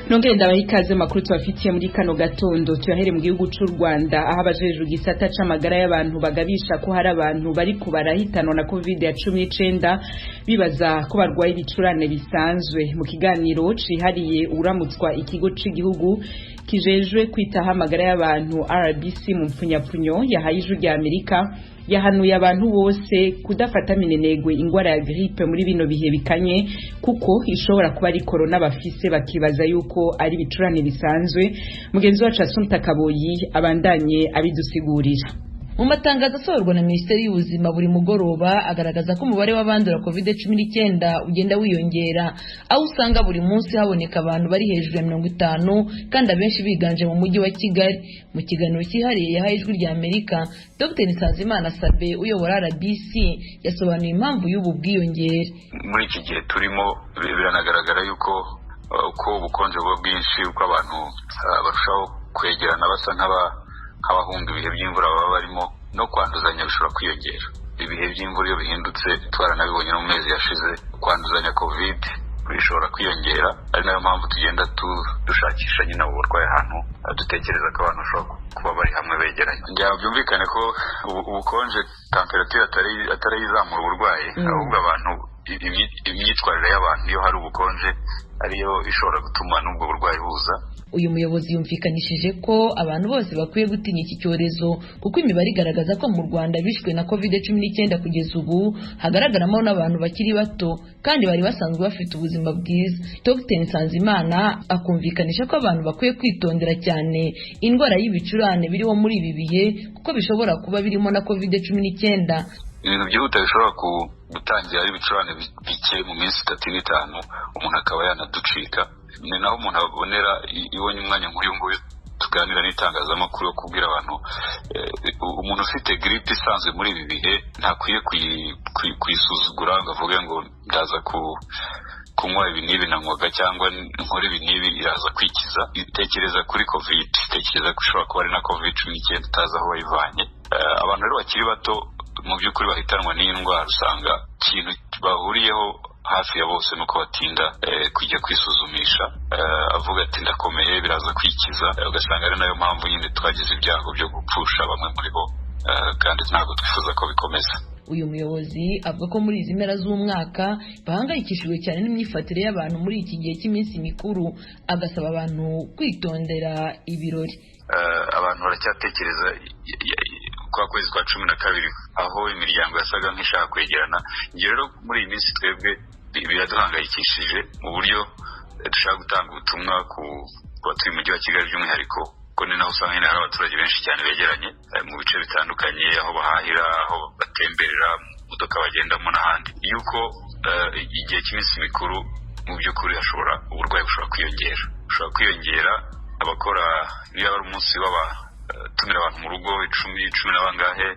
Nongere ndabaha ikaze makuru tubafitiye muri kano gatondo. Tuyahere mu gihugu c'u Rwanda, aho abajejwe igisata c'amagara y'abantu bagabisha ko hari abantu bariko barahitanwa na covid ya 19 bibaza ko barwaye ibicurane bisanzwe. Mu kiganiro cihariye uramutswa ikigo c'igihugu kijejwe kwitaho amagara y'abantu, RBC mu mpfunyapfunyo, yahaye Ijwi rya Amerika, yahanuye abantu bose kudafata minenegwe ingwara ya grippe muri bino bihe bikanye, kuko ishobora kuba ari corona bafise bakibaza yuko ari ibicurane bisanzwe. Mugenzi wacu Assumpta Kaboyi abandanye abidusigurira. Mu matangazo asohorwa na Minisiteri y'Ubuzima buri mugoroba, agaragaza ko umubare w'abandura COVID-19 ugenda wiyongera, aho usanga buri munsi haboneka abantu bari hejuru ya 50, kandi abenshi biganje mu mujyi wa Kigali. Mu kiganiro cyihariye yahaye Ijwi rya Amerika, Dr Nsanzimana Sabe uyobora RBC yasobanuye impamvu y'ubu bwiyongere. Muri iki gihe turimo, biranagaragara yuko uko ubukonje buba bwinshi, uko abantu barushaho kwegerana basa nk'abahunga ibihe by'imvura baba barimo, no kwanduzanya bishobora kwiyongera. Ibihe by'imvura iyo bihindutse, twaranabibonye no mu mezi yashize, kwanduzanya COVID bishobora kwiyongera, ari nayo mpamvu tugenda dushakisha nyine abo barwayi ahantu dutekereza ko abantu bashobora kuba bari hamwe begeranye. Ngira byumvikane ko ubukonje, température, atari izamura uburwayi, ahubwo abantu, imyitwarire y'abantu iyo hari ubukonje ariyo ishobora gutuma n'ubwo burwayi buza. Uyu muyobozi yumvikanishije ko abantu bose bakwiye gutinya iki cyorezo, kuko imibare igaragaza ko mu Rwanda bishwe na COVID-19 kugeza ubu hagaragaramo n'abantu bakiri bato kandi bari basanzwe bafite ubuzima bwiza. Dr Nsanzimana akumvikanisha ko abantu bakwiye kwitondera cyane indwara y'ibicurane biriho muri ibi bihe, kuko bishobora kuba birimo na COVID-19. Ibintu byihuta bishobora gutangira ari ibicurane bike, mu minsi 3 n'5 umuntu akaba yanaducika. Ni naho umuntu abonera ibonye umwanya nk'uyu nguyu tuganira n'itangazamakuru yo kubwira abantu: umuntu ufite grippe isanzwe muri ibi bihe ntakwiye kuyisuzugura ngo avuge ngo ndaza kunywa ibi n'ibi nanywaga cyangwa nkora ibi n'ibi iraza kwikiza. Tekereza kuri COVID, tekereza ko ishobora kuba ari na COVID-19 utazi aho wayivanye. Abantu rero bakiri bato mu by'ukuri bahitanwa n'iyi ndwara, usanga ikintu bahuriyeho hafi ya bose nuko batinda kujya kwisuzumisha, avuga ati ndakomeye, biraza kwikiza, ugasanga ari nayo mpamvu nyine twagize ibyago byo gupfusha bamwe muri bo, kandi ntabwo twifuza ko bikomeza. Uyu muyobozi avuga ko muri izi mpera z'umwaka bahangayikishijwe cyane n'imyifatire y'abantu muri iki gihe cy'iminsi mikuru, agasaba abantu kwitondera ibirori. Abantu baracyatekereza kwa kwezi kwa 12, aho imiryango yasaga nk'ishaka kwegerana. Ibyo rero muri iyi minsi twebwe biraduhangayikishije mu buryo dushaka gutanga ubutumwa ku batuye umujyi wa Kigali by'umwihariko, kuko ni naho usanga nyine hari abaturage benshi cyane begeranye mu bice bitandukanye, aho bahahira, aho batemberera, mu modoka bagendamo n'ahandi, yuko igihe cy'iminsi mikuru mu by'ukuri hashobora uburwayi bushobora kwiyongera. Abakora, niba ari umunsi w'aba tumira abantu mu rugo 10, cumi na bangahe,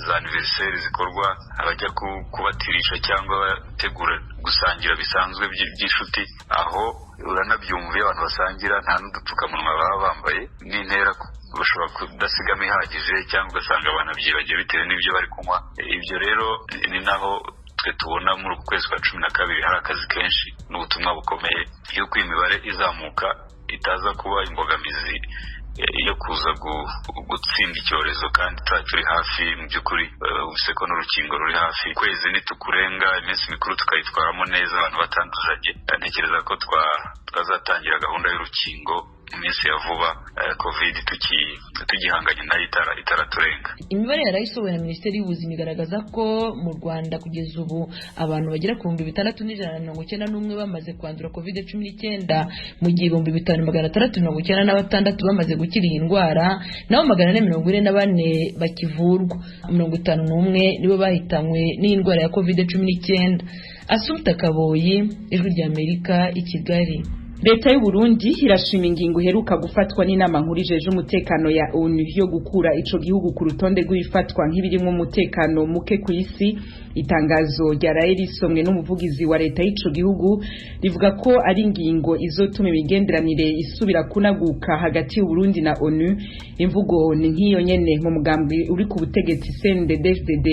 za anniversaire zikorwa, abajya kubatirisha cyangwa bategura gusangira bisanzwe by'inshuti, aho uranabyumva, iyo abantu basangira nta n'udupfukamunwa baba bambaye, n'intera bashobora kudasigamo ihagije, cyangwa ugasanga banabyibagiwe bitewe n'ibyo bari kunywa. Ibyo rero ni naho twe tubona muri uku kwezi kwa 12 hari akazi kenshi n'ubutumwa bukomeye, yuko iyi mibare izamuka itaza kuba imbogamizi yo kuza gutsinda icyorezo, kandi turi hafi mu by'ukuri, ubuse ko n'urukingo ruri hafi. Ukwezi nitukurenga, iminsi mikuru tukayitwaramo neza, abantu batanduzanye, ntekereza ko twazatangira gahunda y'urukingo mu minsi ya vuba, COVID tugihanganye nayo itaraturenga. Imibare yarayisohowe na Minisiteri y'Ubuzima igaragaza ko mu Rwanda kugeza ubu abantu bagera ku 6191 bamaze kwandura COVID-19, mu gihe 5696 bamaze gukira iyi ndwara, naho 444 bakivurwa. 51 nibo bahitanywe n'iyi ndwara ya COVID-19. Assumpta Kaboyi, Ijwi ry'Amerika, i Kigali. Leta y'u Burundi irashima ingingo iheruka gufatwa n'inama nkuru ijeje umutekano ya ONU yo gukura ico gihugu ku rutonde rw'ibifatwa nk'ibirimwo umutekano muke ku isi. Itangazo ryaraye risomwe n'umuvugizi wa leta y'ico gihugu rivuga ko ari ingingo izotuma imigenderanire isubira kunaguka hagati y'u Burundi na ONU. Imvugo ni nk'iyo nyene mu mugambi uri ku butegetsi CNDD-FDD.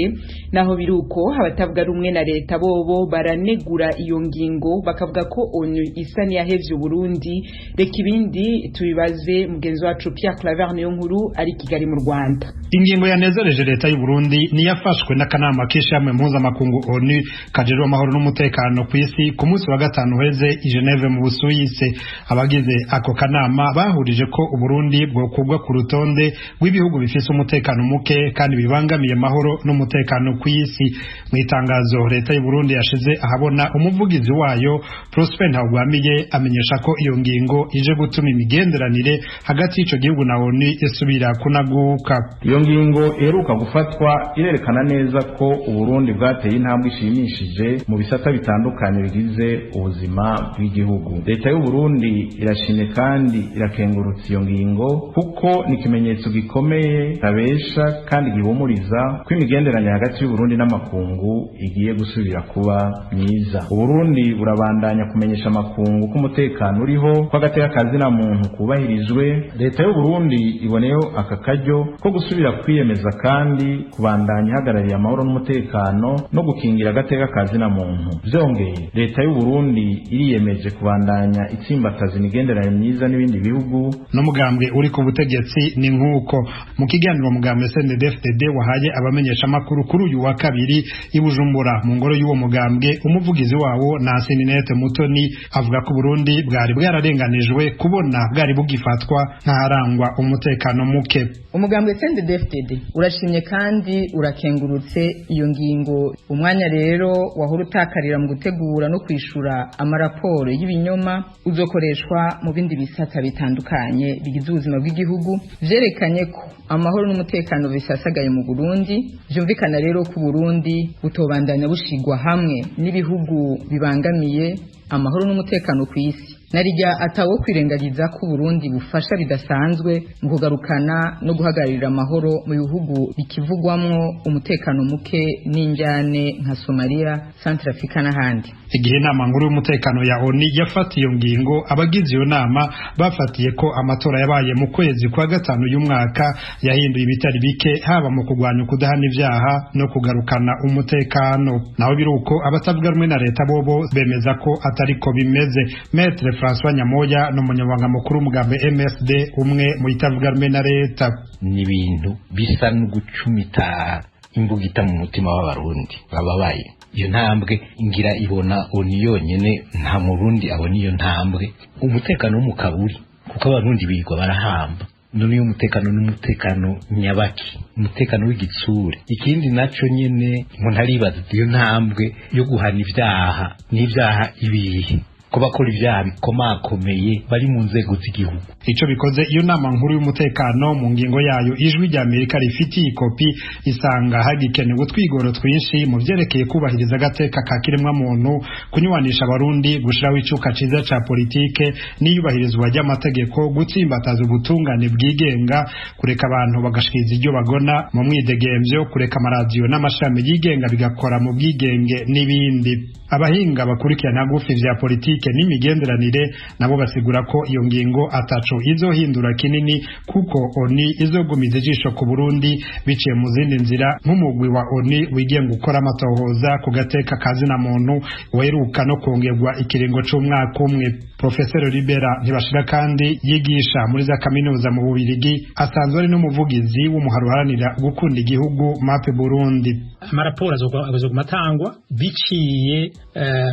Naho biruko, abatavuga rumwe na leta bobo baranegura iyo ngingo, bakavuga ko ONU isa n'iyahevye Burundi. Reka ibindi tubibaze mugenzi wacu Pierre Claver Niyonkuru ari Kigali mu Rwanda. Ingingo yanezereje leta y'u Burundi niyafashwe n'akanama k'ishirahamwe mpuzamakungu ONU kajejwe amahoro n'umutekano ku isi ku munsi wa gatanu uheze i Geneve mu Busuwisi. Abagize ako kanama bahurije ko Uburundi bwokurwa ku rutonde rw'ibihugu bifise umutekano muke kandi bibangamiye amahoro n'umutekano ku isi. Mu itangazo leta y'u Burundi yashize ahabona, umuvugizi wayo Prosper Ntawugwamiye amenyesha ko iyo ngingo ije gutuma imigenderanire hagati y'ico gihugu na ONU isubira kunaguka. Iyo ngingo iheruka gufatwa irerekana neza ko Uburundi bwateye intambwe ishimishije mu bisata bitandukanye bigize ubuzima bw'igihugu. Leta y'u Burundi irashimye kandi irakengurutse iyo ngingo, kuko ni ikimenyetso gikomeye kabesha kandi gihumuriza ko imigenderanire hagati y'u Burundi n'amakungu igiye gusubira kuba myiza. Uburundi burabandanya kumenyesha amakungu ko umutekano uriho, ko agateka kazina muntu kubahirijwe. Leta y'u Burundi iboneyeho aka karyo ko gusubira kwiyemeza kandi kubandanya ihagarariye amahoro n'umutekano no gukingira agateka kazina muntu. Vyongeye, leta y'u Burundi iriyemeje kubandanya itsimbataza imigenderanire myiza n'ibindi bihugu. N'umugambwe uri ku butegetsi ni nk'uko. Mu kiganiro umugambwe CNDD-FDD wahaye abamenyeshamakuru kuri uyu wa kabiri i Bujumbura mu ngoro y'uwo mugambwe, umuvugizi wawo Nancy Ninette Mutoni avuga ko Burundi bwari bwararenganijwe kubona bwari bugifatwa nk'aharangwa umutekano muke. Umugambwe CNDD-FDD urashimye kandi urakengurutse iyo ngingo. Umwanya rero wahora utakarira mu gutegura no kwishura amaraporo y'ibinyoma uzokoreshwa mu bindi bisata bitandukanye bigize ubuzima bw'igihugu. Vyerekanye ko amahoro n'umutekano bisasagaye mu Burundi. Vyumvikana rero ko Burundi butobandanya bushigwa hamwe n'ibihugu bibangamiye amahoro n'umutekano ku isi. Narijya atawo kwirengagiza ko Burundi bufasha bidasanzwe mu kugarukana no guhagararira amahoro mu bihugu bikivugwamwo umutekano muke n'injyane nka Somalia, Centrafrica n'ahandi. Igihe inama nkuru y'umutekano ya ONU yafatiye iyo ngingo, abagize iyo nama bafatiye ko amatora yabaye mu kwezi kwa gatanu y'umwaka yahinduye ibitari bike, haba mu kurwanya ukudahana ibyaha no kugarukana umutekano. Naho biruko, abatavuga rumwe na leta bobo bemeza ko atariko bimeze. Maître François Nyamoya ni umunyamabanga mukuru w'umugambi MSD, umwe mu itavuga rumwe na leta. Ni ibintu bisa no gucumita imbugita mu mutima w'Abarundi bababaye. Iyo ntambwe ngira ibona ONU yonyene, nta murundi abona iyo ntambwe. Umutekano wo mu kaburi, kuko Abarundi bigwa barahamba. None uyu mutekano n'umutekano nyabaki? Umutekano w'igitsure. Ikindi naco nyene umuntu aribaza, iyo ntambwe yo guhana ibyaha n'ibyaha ibihe ko bakora ibyaha bikomakomeye bari mu nzego z'igihugu? Ico bikoze, iyo nama nkuru y'umutekano mu ngingo yayo Ijwi rya Amerika rifitiye ikopi isanga hagikenewe utwigoro twinshi mu vyerekeye kubahiriza agateka ka kiremwa muntu, kunywanisha Abarundi, gushiraho icuka ciza ca politike n'iyubahirizwa ry'amategeko, gutsimbataza ubutungane bwigenga, kureka abantu bagashikiriza iryo bagona mu mwidegemvyo, kureka amaradiyo n'amashami yigenga bigakora mu bwigenge n'ibindi. Abahinga bakurikirana gufi vya politike n'imigenderanire nabo basigura ko iyo ngingo ataco izohindura kinini, kuko ONU izogumiza ijisho ku Burundi biciye mu zindi nzira, nk'umugwi wa ONU wigenga ukora amatohoza ku gateka kazina muntu weruka no kongerwa ikiringo c'umwaka umwe. Professor Libera Ntibashira kandi yigisha muri za kaminuza mu Bubirigi, asanzwe ari n'umuvugizi w'umuharo uharanira gukunda igihugu MAP Burundi. Amaraporo azoguma atangwa biciye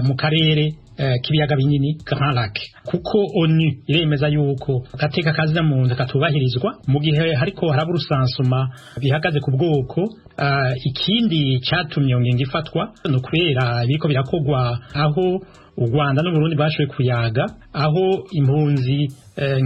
mu karere k'ibiyaga binini, Grand Lac, kuko ONU iremeza yuko agateka kazina muntu katubahirizwa mu gihe hariko haraba urusansuma bihagaze ku bwoko. Ikindi cyatumye iyo ngingo ifatwa ni ukubera biriko birakogwa aho u Rwanda n'Uburundi bashoboye kuyaga, aho impunzi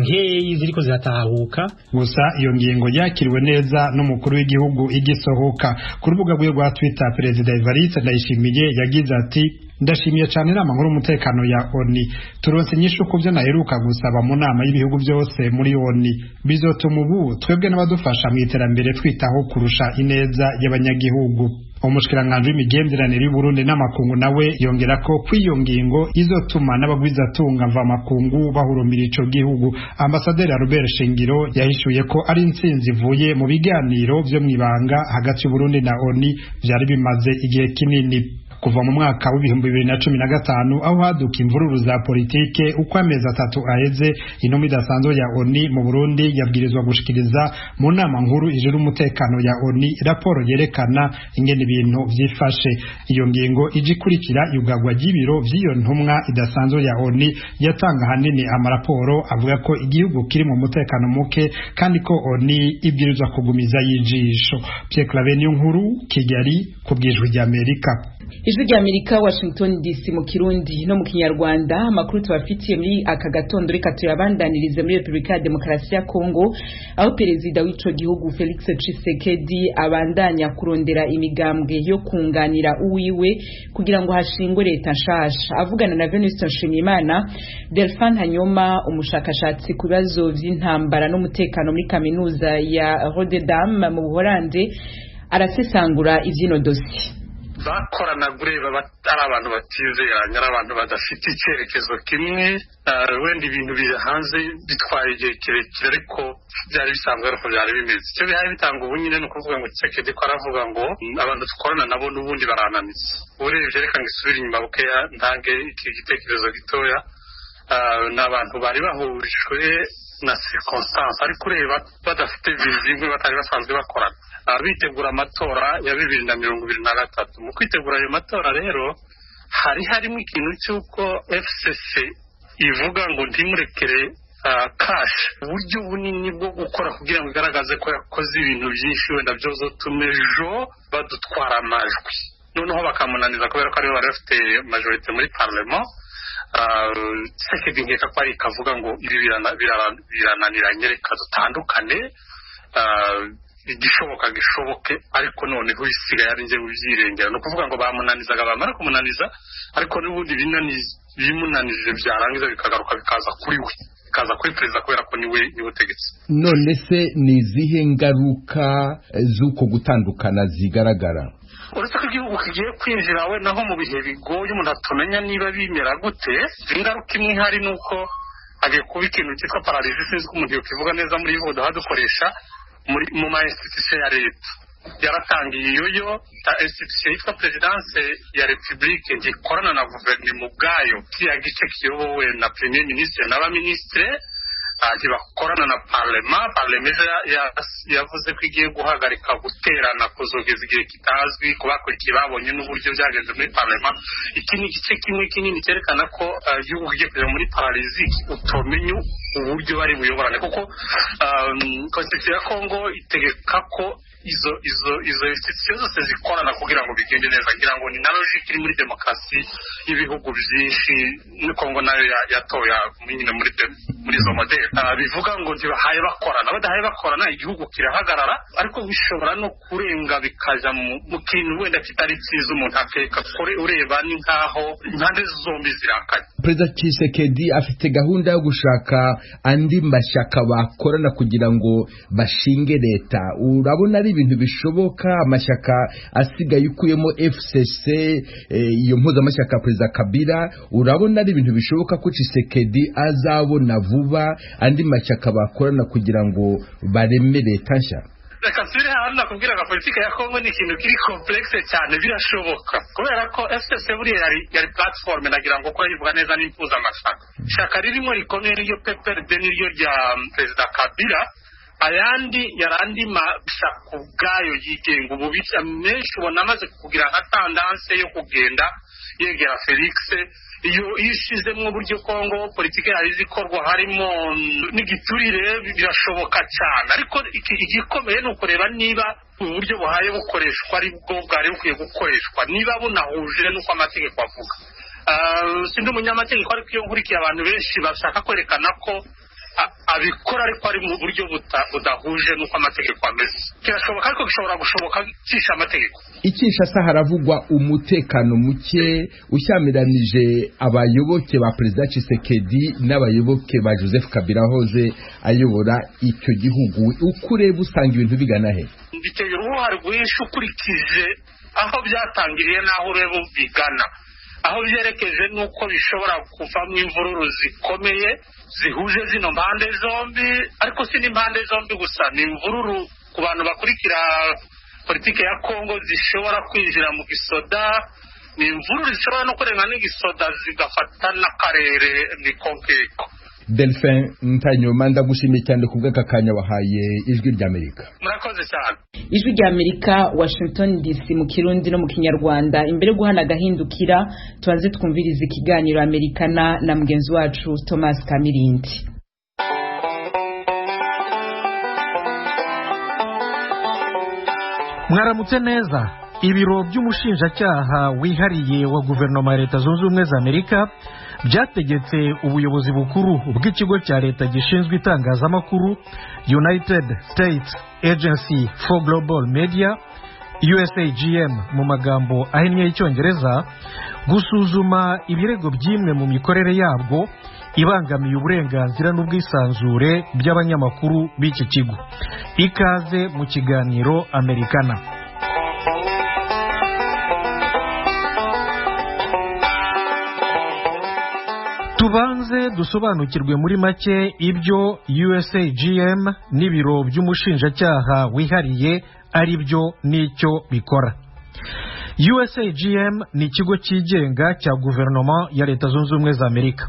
nkeyi ziriko ziratahuka. Gusa iyo ngingo yakiriwe neza n'umukuru w'igihugu igisohoka. Ku rubuga rwe rwa Twitter, Perezida Evariste Ndayishimiye yagize ati: "Ndashimiye cyane inama nkuru y'umutekano ya ONU. Turonse inyishu ku byo naheruka gusaba mu nama y'ibihugu byose muri ONU. Bizotuma ubu twebwe n'abadufasha mu iterambere twitaho kurusha ineza y'abanyagihugu." Umushikiranganji w'imigenderanire y'Uburundi n'amakungu nawe yongera ko kw'iyo ngingo izotuma n'abagwizatunga mvamakungu bahurumbira ico gihugu. Ambasaderi Albert Shingiro yahishuye ko ari intsinzi ivuye mu biganiro vyo mw'ibanga hagati y'Uburundi na ONU vyari bimaze igihe kinini. Kuva mu mwaka w'2015 aho haduka imvururu za politike, uko amezi 3 aheze intumwa idasanzwe ya ONU mu Burundi yabwirizwa gushikiriza mu nama nkuru ijuru umutekano ya ONU raporo yerekana ingene ibintu vyifashe. Iyo ngingo ije ikurikira yugagwa ry'ibiro vy'iyo ntumwa idasanzwe ya ONU yatanga hanini amaraporo avuga ko igihugu kiri mu mutekano muke kandi ko ONU ibwirizwa kugumiza yijisho. Pierre Claver Niyonkuru, Kigali, ku bw'Ijwi ry'Amerika. Ijwi rya Amerika, Washington DC, mu Kirundi no mu Kinyarwanda. Amakuru tubafitiye muri aka gatondo reka tuyabandanirize muri Republika ya Demokarasi ya Kongo, aho perezida w'ico gihugu Felix Tshisekedi abandanya kurondera imigambwe yo kunganira uwiwe kugira ngo hashingwe leta nshasha. Avugana na Venuste Nshimiyimana, Delphin Hanyoma, umushakashatsi ku bibazo vy'intambara n'umutekano muri kaminuza ya Rotterdam mu Buholande, arasesangura ivyino dossier. Bakoranaga ureba ari abantu batizeranye, ari abantu badafite icyerekezo kimwe. Wenda ibintu biri hanze bitwaye igihe kirekire, ariko byari bisanzwe, ariko byari bimeze icyo bihaye bitanga. Ubu nyine ni ukuvuga ngo Tshisekedi ko aravuga ngo abantu dukorana nabo n'ubundi barananiza. Urebye, reka ngo isubire inyuma bukeya, ntange iki gitekerezo gitoya. Ni abantu bari bahurijwe na circonstance, ariko ureba badafite vision imwe, batari basanzwe bakorana, bitegura amatora ya 2023. Mu kwitegura ayo matora rero hari harimo ikintu cy'uko FCC ivuga ngo ntimurekere CACH uburyo bunini bwo gukora kugira ngo igaragaze ko yakoze ibintu byinshi, wenda byozotuma ejo badutwara amajwi, noneho bakamunaniza kubera ko aribo bari bafite majorité muri parlement. Tshisekedi nkeka ko ari kavuga ngo ibi birananiranye, reka dutandukane, igishoboka gishoboke, ariko noneho isigaye ari njye ubyirengera. Ni ukuvuga ngo bamunanizaga, bamara kumunaniza, ariko n'ubundi bimunanije byarangiza bikagaruka bikaza kuri we, bikaza kuri perezida, kubera ko niwe niwe utegetse. None se ni izihe ngaruka z'uko gutandukana zigaragara? Uretse ko igihugu kigiye kwinjira we naho mu bihe bigoye, umuntu atamenya niba bimera gute. Ingaruka imwe ihari ni uko hagiye kuba ikintu cyitwa paralysie, sinzi ko umuntu yokivuga neza muri iyi duha dukoresha mu ma institution ya leta. Yaratangiye iyo yo ta institution yitwa présidence ya république ntikorana na guverinoma ubwayo, kiriya gice kiyobowe na premier ministre n'abaministre ntibakorana na parlement. Parlement yavuze ko igiye guhagarika guterana kuzogeza igihe kitazwi, kubakurikiye babonye n'uburyo byagenze muri parlement. Iki ni igice kimwe kinini cyerekana ko igihugu kigiye kujya muri paralysie, utomenya uburyo bari buyoborane, kuko constitution ya Congo itegeka ko izo institution zose zikorana kugira ngo bigende neza. Ngira ngo ni na logique iri muri demokarasi y'ibihugu byinshi, ni Congo nayo yatoya nyine muri izo modèle. Bivuga ngo ntibahaye bakorana, badahaye bakorana igihugu kirahagarara, ariko bishobora no kurenga bikaja mu kintu wenda kitari cyiza umuntu akeka kure. Ureba ni nkaho impande zombi zirakaye. Perezida Tshisekedi afite gahunda yo gushaka andi mashyaka bakorana kugira ngo bashinge leta. Urabona ari ibintu bishoboka, amashyaka asigaye ukuyemo FCC, iyo mpuzamashyaka Perezida Kabila, urabona ari ibintu bishoboka ko Tshisekedi azabona vuba andi mashyaka bakorana kugira ngo bareme leta nshya? Reka nsubire hano nakubwiraga, politiki ya Kongo ni ikintu kiri complexe cyane. Birashoboka kubera ko FCC buriya yari plateforme, nagira ngo ko yivuga neza n'impuzamashyaka. Ishyaka ririmo rikomeye niryo PPRD, niryo rya Perezida Kabila. Ayandi yari andi mashyaka ubwayo yigenga. Ubu menshi ubona amaze kugira nka tendance yo kugenda yegera Felix. Iyo ishizemo uburyo Kongo politiki yayo izikorwa harimo n'igiturire, birashoboka cyane. Ariko igikomeye ni ukureba niba uburyo buhaye bukoreshwa ari bwo bwari bukwiye gukoreshwa, niba bunahuje n'uko amategeko avuga. Sindi umunyamategeko, ariko iyo nkurikiye abantu benshi bashaka kwerekana ko abikora, ariko ari mu buryo budahuje n'uko amategeko ameze. Kirashoboka, ariko gishobora gushoboka kisha amategeko. I Kinshasa haravugwa umutekano muke ushyamiranije abayoboke ba Perezida Tshisekedi n'abayoboke ba Joseph Kabila wahoze ayobora icyo gihugu. Uko ureba, usanga ibintu bigana he? Biteye uruhare rwinshi ukurikije Aho byatangiriye n'aho ureba bigana, aho byerekeje nuko bishobora kuvamo imvururu zikomeye zihuje zino mpande zombi. Ariko si n'impande zombi gusa, ni imvururu ku bantu bakurikira politiki ya Kongo zishobora kwinjira mu gisoda, ni imvururu zishobora no kurenga n'igisoda zigafata n'akarere ni konkeko. Delphin Ntanyoma, ndagushimiye cyane ku bw'aka kanya wahaye Ijwi ry'Amerika. Murakoze cyane. Ijwi ry'Amerika, Washington DC, mu Kirundi no mu Kinyarwanda. Imbere guhana gahindukira, tubanze twumviriza ikiganiro Amerikana na mugenzi wacu Thomas Kamirindi. Mwaramutse neza. Ibiro by'umushinjacyaha wihariye wa guverinoma ya Leta Zunze Ubumwe za Amerika byategetse ubuyobozi bukuru bw'ikigo cya leta gishinzwe itangazamakuru United States Agency for Global Media, USAGM mu magambo ahinnye y'icyongereza, gusuzuma ibirego by'imwe mu mikorere yabwo ibangamiye uburenganzira n'ubwisanzure by'abanyamakuru b'iki kigo. Ikaze mu kiganiro Amerikana. Tubanze dusobanukirwe muri make ibyo USAGM n'ibiro by'umushinjacyaha wihariye ari byo n'icyo bikora. USAGM ni ikigo cyigenga cya guverinoma ya Leta Zunze Ubumwe za Amerika.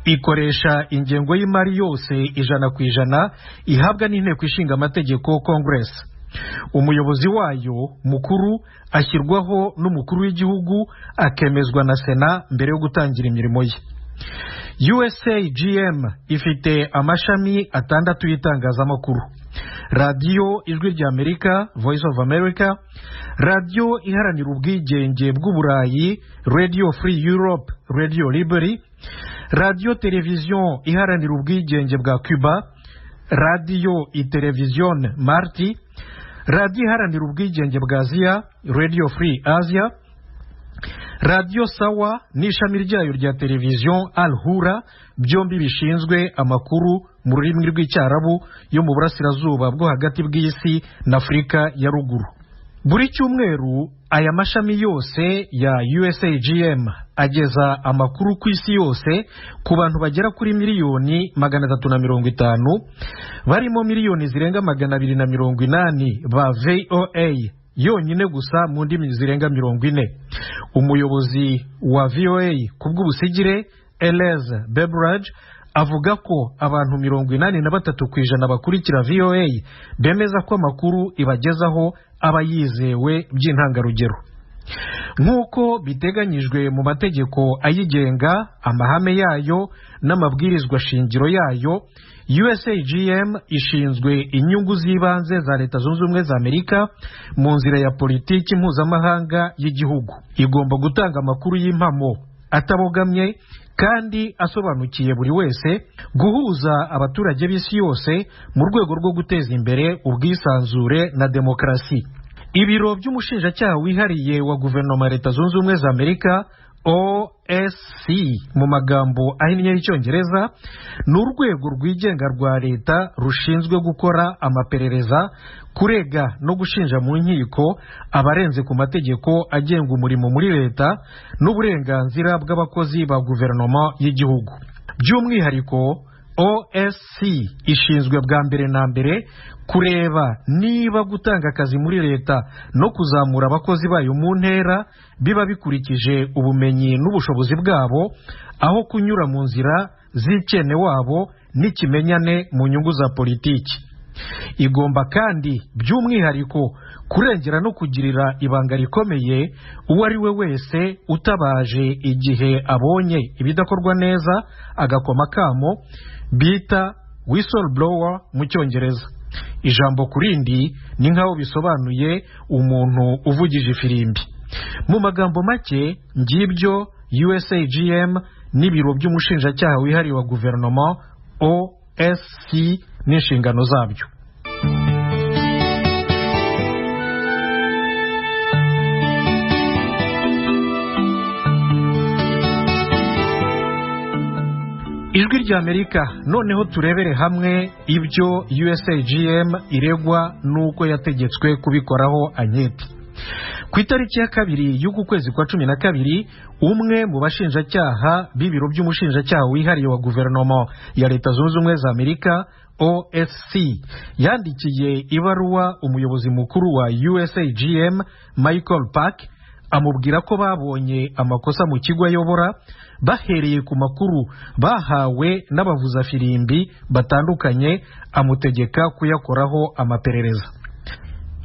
Ikoresha ingengo y'imari yose 100% ihabwa n'inteko ishinga amategeko Congress. Umuyobozi wayo mukuru ashyirwaho n'umukuru w'igihugu, akemezwa na Sena mbere yo gutangira imirimo ye. USAGM ifite amashami 6 y'itangazamakuru: Radiyo Ijwi ry'Amerika, Voice of America, Radiyo Iharanira Ubwigenge bw'Uburayi, Radio Free Europe, Radio Liberty, Radiyo Televiziyo Iharanira Ubwigenge bwa Cuba, Radiyo Itelevizione Marti, Radiyo Iharanira Ubwigenge bwa Aziya, Radio Free Asia, Radiyo Sawa n'ishami ryayo rya televiziyo Al Hura, byombi bishinzwe amakuru mu rurimi rw'Icyarabu yo mu burasirazuba bwo hagati bw'isi na Afurika ya ruguru. Buri cyumweru aya mashami yose ya USAGM ageza amakuru ku isi yose ku bantu bagera kuri miliyoni 350, barimo miliyoni zirenga 280 ba VOA yonyine gusa mu ndimi zirenga 40. Umuyobozi wa VOA ku bw'ubusigire Elez Bebraj avuga ko abantu 83% bakurikira VOA bemeza ko amakuru ibagezaho aba yizewe by'intangarugero. Nk'uko biteganyijwe mu mategeko ayigenga, amahame yayo n'amabwirizwa shingiro yayo, USAGM ishinzwe inyungu z'ibanze za Leta Zunze Ubumwe za Amerika mu nzira ya politiki mpuzamahanga y'igihugu. Igomba gutanga amakuru y'impamo atabogamye kandi asobanukiye buri wese, guhuza abaturage b'isi yose mu rwego rwo guteza imbere ubwisanzure na demokarasi. Ibiro by'umushinjacyaha wihariye wa guverinoma ya Leta Zunze Ubumwe za Amerika, OSC mu magambo ahinnye y'icyongereza, ni urwego rwigenga rwa leta rushinzwe gukora amaperereza, kurega no gushinja mu nkiko abarenze ku mategeko agenga umurimo muri leta n'uburenganzira bw'abakozi ba guverinoma y'igihugu. By'umwihariko OSC ishinzwe bwa mbere na mbere kureba niba gutanga akazi muri leta no kuzamura abakozi bayo mu ntera biba bikurikije ubumenyi n'ubushobozi bwabo, aho kunyura mu nzira z'ikene wabo n'ikimenyane mu nyungu za politiki. Igomba kandi by'umwihariko kurengera no kugirira ibanga rikomeye uwo ari we wese utabaje igihe abonye ibidakorwa neza agakoma kamo, bita whistleblower mu cyongereza. Ijambo kurindi ni nkaho bisobanuye umuntu uvugije ifirimbi. Mu magambo make, ngibyo USAGM n'ibiro by'umushinjacyaha wihariye wa guverinoma OSC n'inshingano zabyo. Ijwi ry'Amerika. Noneho turebere hamwe ibyo USAGM iregwa nuko yategetswe kubikoraho anketi. Ku itariki ya 2 y'uku kwezi kwa 12, umwe mu bashinjacyaha b'ibiro by'umushinjacyaha wihariye wa guverinoma ya Leta Zunze Ubumwe za Amerika OSC yandikiye ibaruwa umuyobozi mukuru wa USAGM Michael Park, amubwira ko babonye amakosa mu kigo ayobora bahereye ku makuru bahawe n'abavuzafirimbi batandukanye, amutegeka kuyakoraho amaperereza.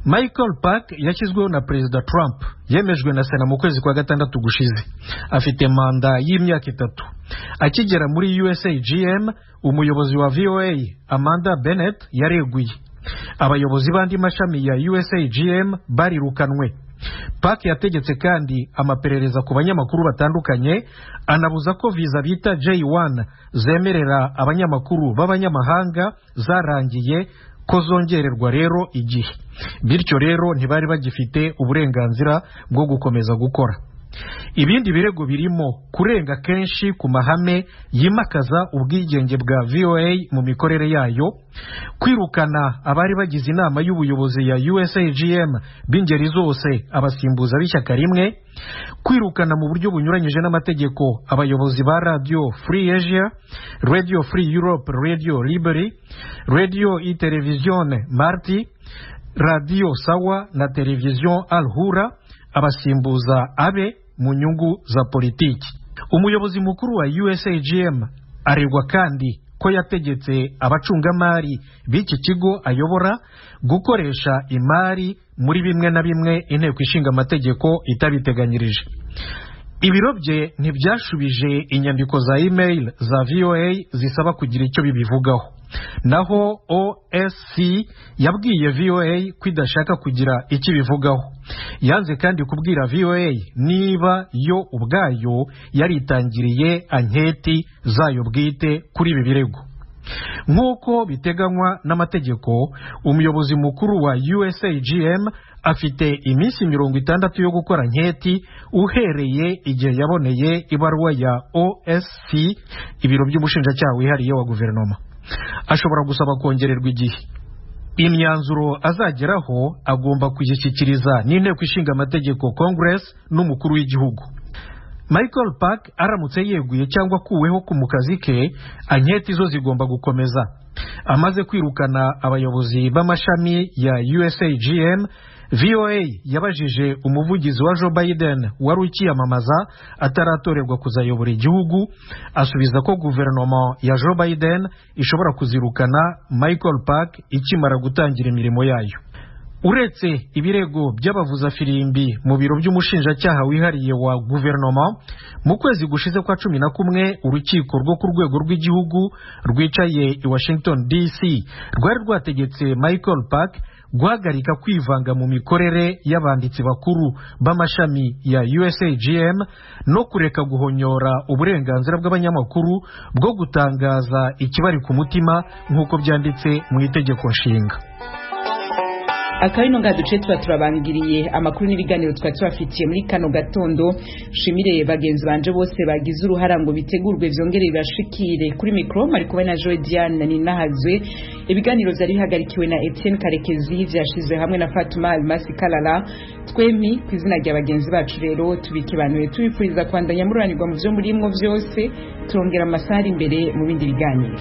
Michael Park yashyizweho na Perezida Trump, yemejwe na Sena mu kwezi kwa 6 gushize. Afite manda y'imyaka 3. Akigera muri USAGM, umuyobozi wa VOA Amanda Bennett yareguye. Abayobozi b'andi mashami ya USAGM barirukanwe. Park yategetse kandi amaperereza ku banyamakuru batandukanye, anabuza ko viza bita J1 zemerera abanyamakuru b'abanyamahanga zarangiye ko zongererwa rero igihe. Bityo rero ntibari bagifite uburenganzira bwo gukomeza gukora. Ibindi birego birimo kurenga kenshi ku mahame yimakaza ubwigenge bwa VOA mu mikorere yayo, kwirukana abari bagize inama y'ubuyobozi ya USAGM b'ingeri zose abasimbuza b'ishyaka rimwe, kwirukana mu buryo bunyuranyije n'amategeko abayobozi ba Radio Free Asia, Radio Free Europe, Radio Liberty, Radio e Television Marti, Radio Sawa na Television Al Hura, abasimbuza abe mu nyungu za politiki. Umuyobozi mukuru wa USAGM aregwa kandi ko yategetse abacungamari b'iki kigo ayobora gukoresha imari muri bimwe na bimwe inteko ishinga amategeko itabiteganyirije. Ibiro bye ntibyashubije inyandiko za email za VOA zisaba kugira icyo bibivugaho. Naho OSC yabwiye VOA ko idashaka kugira icyo ibivugaho. Yanze kandi kubwira VOA niba yo ubwayo yaritangiriye anketi zayo bwite kuri ibi birego. Nk'uko biteganywa n'amategeko, umuyobozi mukuru wa USAGM afite iminsi 60 yo gukora anketi uhereye igihe yaboneye ibaruwa ya OSC, ibiro by'umushinjacyaha wihariye wa guverinoma. Ashobora gusaba kongererwa igihe. Imyanzuro azageraho agomba kuyishyikiriza n'inteko ishinga amategeko Congress n'umukuru w'igihugu. Michael Park aramutse yeguye cyangwa akuweho ku mukazi ke, anketi zo zigomba gukomeza. Amaze kwirukana abayobozi b'amashami ya USAGM, VOA yabajije umuvugizi wa Joe Biden wari ukiyamamaza ataratorerwa kuzayobora igihugu, asubiza ko guverinoma ya Joe Biden ishobora kuzirukana Michael Park ikimara gutangira imirimo yayo. Uretse ibirego by'abavuzafirimbi mu biro by'umushinjacyaha wihariye wa guverinoma, mu kwezi gushize kwa 11 urukiko rwo ku rwego rw'igihugu rwicaye i Washington DC rwari rwategetse Michael Park guhagarika kwivanga mu mikorere y'abanditsi bakuru b'amashami ya USAGM no kureka guhonyora uburenganzira bw'abanyamakuru bwo gutangaza ikibari ku mutima nk'uko byanditse mu itegeko nshinga. Akabino nga duce tuba turabangiriye amakuru n'ibiganiro twari tubafitiye muri kano gatondo. Shimire bagenzi banje bose bagize uruhara ngo bitegurwe vyongere bibashikire. Kuri micro mari kumwe na Joy Diane Ninahazwe. Ibiganiro vyari bihagarikiwe na Etienne Karekezi, vyashizwe hamwe na Fatuma Almasi Kalala. Twemi ku izina rya bagenzi bacu rero tubikibanuye tubipfuriza kwandanya mururanirwa mu vyo murimwo vyose. Turongera amasaha imbere mu bindi biganiro.